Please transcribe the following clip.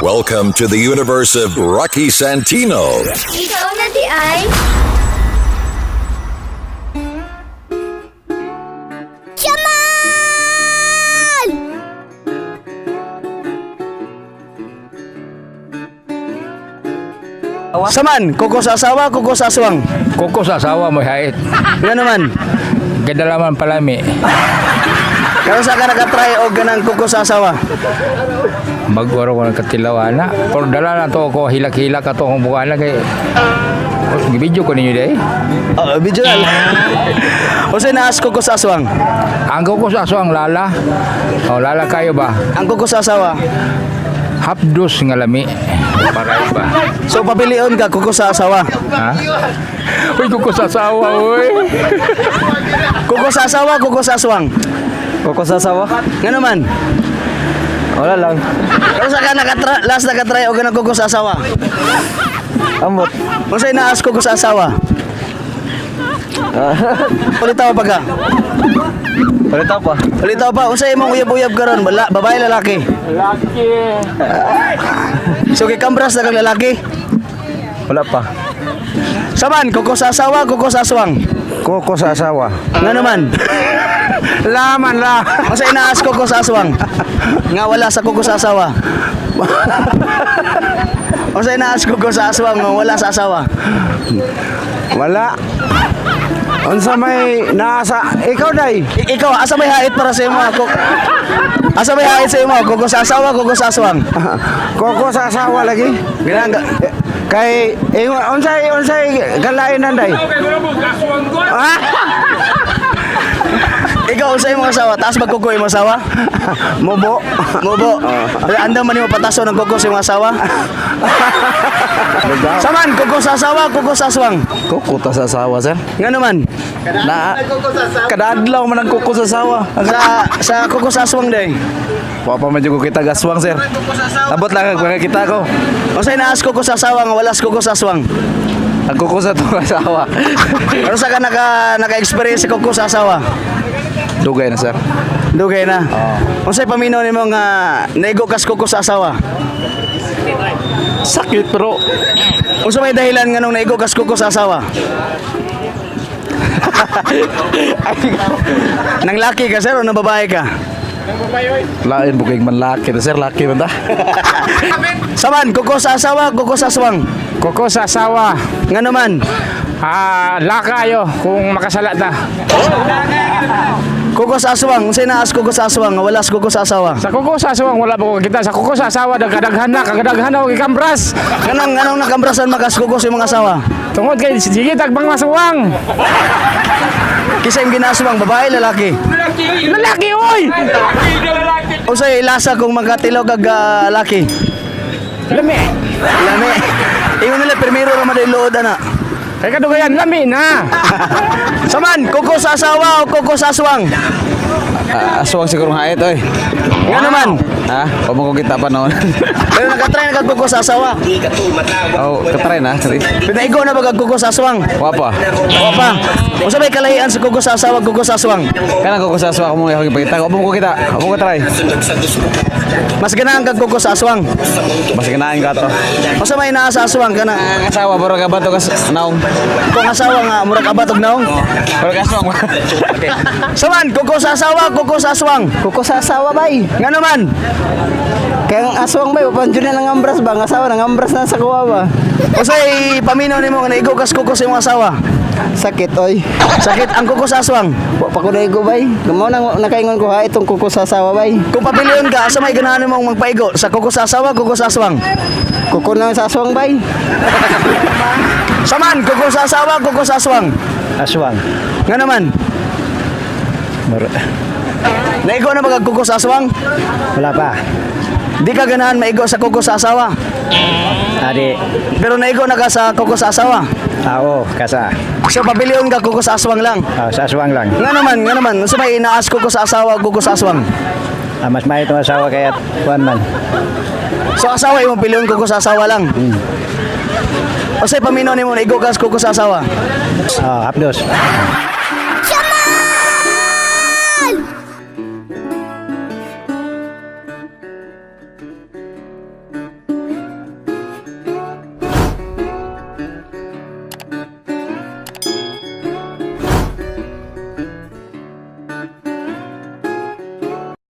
Welcome to the universe of Rocky Santino. Ikaw na di ay. Jamal! Saman, kuko sa asawa, kuko sa aswang. Kuko sa asawa mo hait. Nga naman. Gadalaman palami. Kaya sa ka nakatry og ganang kuko sa asawa? Magwaro ko ng katilaw ana. Pero dala na to ako hilak-hilak ato akong buka na kay video ko ninyo day. Oo, video na lang. Unsay naas kuko sa aswang? Ang kuko sa aswang lala. O lala kayo ba? Ang kuko sa asawa. Hapdos nga lami. Paray ba? So pabilion ka kuko sa asawa. Ha? Uy, kuko sa asawa, uy. Kuko sa asawa, kuko sa aswang. Kuko sa asawa? Nga naman. Wala lang. Kaya sa ka nakatra last nakatry og ganang kuko sa asawa? Amot. Unsay naas kuko sa asawa? Ulitaw pa ka. Palitaw pa. Ulitaw pa, unsay imong uyab-uyab karon? Bala, babae lalaki? Lalaki. So kay kambras na kang lalaki? Wala pa. Saman, kuko sa asawa, kuko sa aswang. Kuko sa asawa. Nga naman. Laman la. Unsay inaas kuko sa aswang? Nga wala sa kuko sa asawa. Unsay inaas kuko sa aswang nga wala sa asawa? Wala. Unsa may naasa ikaw day. Ikaw, asa may hait para sa imo? Asa may hait sa imo? Kuko sa asawa, kuko sa aswang. Kuko sa asawa lagi. Ginang Kay ingon unsay unsay kalainan day. Ah, Ikaw unsay imong asawa? Taas magkuko imong asawa? mubo. Mubo. Andam man nimo pataso ng kuko sa imong asawa? Saman, kuko sa asawa, kuko sa aswang. Kuko ta sa asawa, sir. Nga naman. Na kada adlaw man ang kuko sa asawa. Sa kuko sa aswang day. Wa pa man jud ko kita gaswang, sir. Abot lang ang kita ko. Unsay naas kuko sa asawa nga wala sa kuko sa aswang? Ang kuko sa tuwa asawa. Ano sa ka naka-experience sa kuko sa asawa? Dugay na, sir. Dugay na. Unsay paminaw nimo nga naigo kas kuko sa asawa? Sakit pero Unsa may dahilan nganong naigo kas kuko sa asawa? Nang laki ka sir o nang babae ka? lain bukig man laki ta, sir. Laki man ta. Saman, kuko sa asawa, kuko sa aswang. Kuko sa asawa. Nga naman, Ah, laka ayo kung makasala ta. kuko sa aswang, unsay naas kuko sa aswang nga wala sa kuko sa asawa? Sa kuko sa aswang wala ba ko kita. Sa kuko sa asawa daghan na, kagadaghan na og ikambras. Nganong nganong nakambrasan makas kuko sa imong asawa? Tungod kay sige tagbang masuwang. Kisa imong ginaaswang, babae lalaki? Lalaki oy. Unsay lasa kung magkatilaw kag laki? Lami. Lami. Ingon nila primero ra man luod ana. Kay kadugayan lami na. Saman, kuko sa asawa o kuko sa aswang? Aswang siguro nga hait, oy. Nga naman. Ha? Wa mo ko kita pa noon. Pero nakatry na kag kuko sa asawa. Oh, katry na. Sorry. Pinaigo na ba kag kuko sa aswang? Wa pa. O pa. Unsa may kalahian sa kuko sa asawa, kuko sa aswang? Kanang kuko sa asawa ko mo akong ipakita. Wa mo ko kita. Wa mo ko try. Mas ganahan kag kuko sa aswang. Mas ganahan ka to. Unsa may naa sa aswang kana? Ang asawa baro ka ba to kas naong. Kung asawa nga murag abat og naong. Baro ka aswang. Saman, kuko sa asawa, kuko sa aswang. Kuko sa asawa bay. Nga naman. Kaya ang aswang bay, upan na ng ambras ba? Ang asawa nang ambras na sa kuwa ba? Unsay paminaw nimo nga naigo kas kuko sa imong asawa? Sakit oy. Sakit ang kuko sa aswang. Wa pa ko naigo bay. Mao nang nakaingon ko ha itong kuko sa asawa bay. Kung pabilion ka, asa may ganahan nimong magpaigo? Sa kuko sa asawa, kuko sa aswang. Kuko na sa aswang bay. Saman, kuko sa asawa, kuko sa aswang. Aswang. Nga naman. Naigo na ba kag kuko sa aswang? Wala pa. Di ka ganahan maigo sa kuko sa asawa. Adi. Pero naigo na ka sa kuko sa asawa. Tao kasa. So pabilion ka kuko sa aswang lang. Sa aswang lang. Nga naman, nga naman. Unsa may inaas kuko sa asawa, kuko sa aswang? Mas may itong asawa kaya kuan man. So asawa imong pilion kuko sa asawa lang. Unsay paminaw nimo naigo ka sa kuko sa asawa? Hapdos.